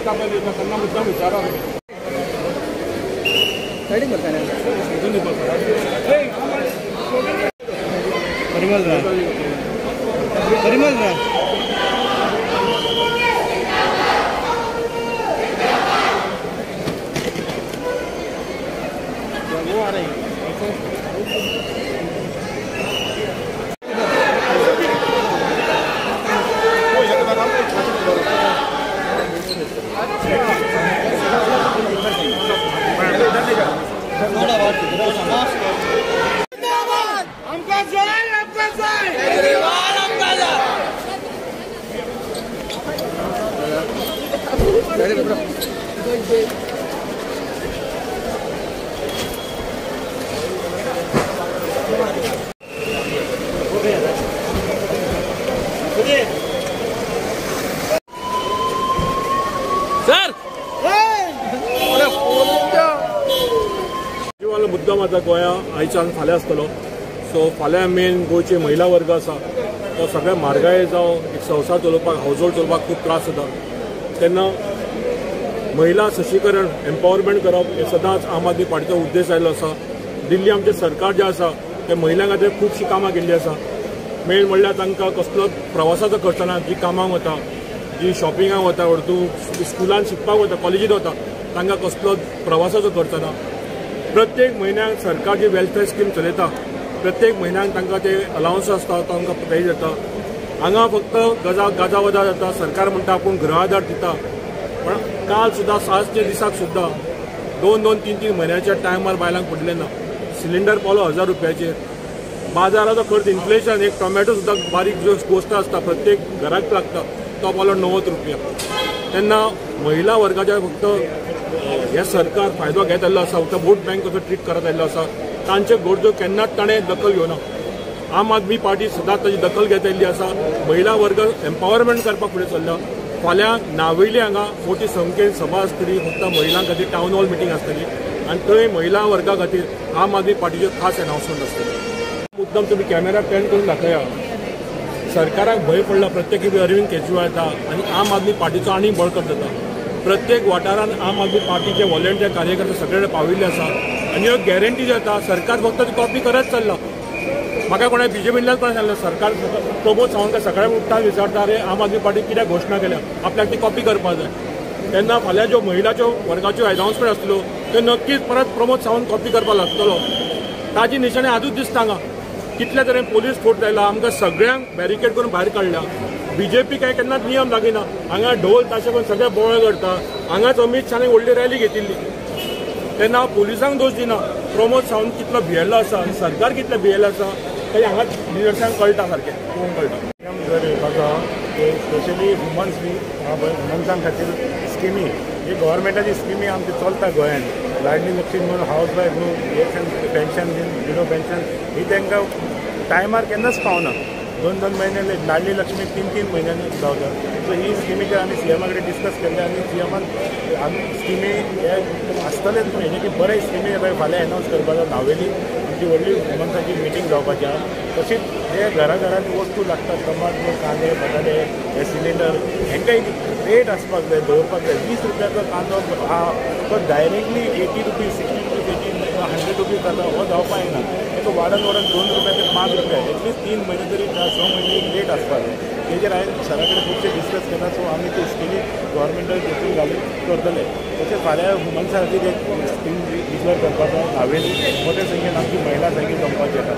ताब्यात येता तेन्ना मुद्दाम विचारा. परिमल राय, परिमल राय. वो आ रही है. हमका जाए, हमका जाए, केजरीवाल हमका जाए. सर केजरीवाल मुद्दाम आतां गोंया आयच्यान फाल्यां आसतलो. सो फाल्यां मेन गोंयचे महिला वर्ग आसा तो सगळ्या म्हारगाये जावं एक संवसार चलोवपाक, हावज होल्ड चलोवपाक खूब त्रास जाता. तेन्ना महिला सशक्तीकरण, एम्पावरमेंट करप हे सदांच आम आदमी पार्टीचो उद्देश जाल्लो आसा. दिल्ली आमचें सरकार जें आसा तें महिलां खातीर खुबशीं कामां केल्लीं आसा. मेन म्हणल्यार तांकां कसलोच प्रवासाचो खर्च ना. जी कामाक वता, जी शॉपिंगाक वता, or तूं स्कुलान शिकपाक वता, कॉलेजींत वता, तांकां कसलोच प्रवासाचो खर्च ना. प्रत्येक म्हयन्याक सरकार जी वेलफेअर स्कीम चलयता प्रत्येक म्हयन्याक तांकां ते अलावन्स आसता तो आमकां पे जाता. हांगा फक्त गाजा वजा जाता. सरकार म्हणटा आपूण गृह आधार दिता, पण काल सुद्दां 7 दिसाक सुद्दां 2-2, 3-3 म्हयन्याच्या टायमार बायलांक पडलें ना. सिलिंडर पावलो 1000 रुपयाचेर. बाजाराचो खर्च, इन्फ्लेशन, एक टोमॅटो सुद्दां बारीक जो गोश्ट आसता प्रत्येक घराक लागता तो पावलो 90 रुपया. तेन्ना महिला वर्गाच्या फक्त हे सरकार फायदो घेत आयिल्लो आसा, फक्त वोट बँक कसो ट्रीट करत आयिल्लो आसा. तांचे गरजो केन्नाच ताणें दखल घेवना. आम आदमी पार्टी सदांच ताची दखल घेत आयिल्ली आसा. महिला वर्ग एम्पावरमेंट करपाक फुडें सरला. फाल्यां नावेली हांगा मोठी संख्येन सभा आसतली, फक्त महिलां खातीर टावन हॉल मिटींग आसतली आनी थंय महिला वर्गा खातीर आम आदमी पार्टीच्यो खास अनावन्समेंट आसतली. मुद्दाम तुमी कॅमेरा पॅन करून दाखया. सरकाराक भंय पडला प्रत्येक अरविंद केजरीवाल येता आनी आम आदमी पार्टीचो आनी बळकट जाता. प्रत्येक वाठारान आम आदमी पार्टीचे व्हॉलंटियर कार्यकर्ते सगळे पाविल्ले आसा आनी ह्यो गॅरंटी जाता. सरकार फक्त ती कॉपी करत चल्ला. म्हाका कोणा बीजेपींतल्यान कोणा सांगलें सरकार प्रमोद सावंत सकाळी उठ्ठा विचारता अरे आम आदमी पार्टी कित्याक घोशणा केल्या, आपल्याक ती कॉपी करपाक जाय. तेन्ना फाल्यां ज्यो महिलाच्यो वर्गाच्यो अनावन्समेंट आसतल्यो त्यो नक्कीच परत प्रमोद सावंत कॉपी करपाक लागतलो. ताजी निशाणी आजूच दिसता हांगा. कितले तरेन पोलीस फोर्स आयला, आमकां सगळ्यांक बॅरिकेड करून भायर काडल्या. बीजेपी काय केन्नाच नियम लागना. हांगा ढोल ताशे करून सगळे बोवाळ करता. हांगाच अमीत शाहान व्हडली रॅली घेतिल्ली. तेन्ना पोलिसांक दोश दिना. प्रमोद सावंत कितलो भियेल्लो आसा आनी सरकार कितलें भियेल्लें आसा तें हांगा निदर्शन कळटा, सारकें पळोवंक कळटा. जर येवपाचो ते स्पेशली वुमन्स बी वुमन्सां खातीर स्किमी, ही गव्हर्मेंटाची स्किमी आमची चलता गोंयांत. लाडली लक्ष्मी म्हणून, हावस वायफ म्हणून, पेन्शन बीन, विडो पेन्शन ही तांकां टायमार केन्नाच पावना. 2-2 म्हयने लाडली लक्ष्मी 3-3 म्हयन्यांनी गावता. सो ही स्किमीचेर आमी सीएमा कडेन डिस्कस केल्ले आनी सीएमान आमी स्किमी हे आसतलेच न्हू, की बरे स्किमी फाल्यां एनावन्स करपाचो. नावेली आमची व्हडली वुमन्साची मिटींग जावपाची आहा. तशीच जे घरा घरान वस्तू लागतात, टमाटर, कांदे, बटाटे, हे सिलिंडर, हेंकां एक रेट आसपाक जाय, दवरपाक जाय. 20 रुपयाचो कांदो आहा तो डायरेक्टली 80 रुपीज, 60 रुपीज, 80, 100 रुपीज जाता, हो जावपाक जायना. ताका वाडत वाडत 2 रुपया ते 5 रुपया एटलिस्ट 3 म्हयने तरी 6 म्हयने एक रेट आसपाक जाय. तेजेर हांवें सरा कडेन खुबशे डिस्कस केला. सो आमी ते स्किमी गव्हर्मेंटाक तितून घालून करतले. तशेंच फाल्यां वुमन्सा खातीर एक स्कीम डिक्लेर करपाचो. नावेली मोठे संख्येन आमची महिला सारकी जमपाची आसा.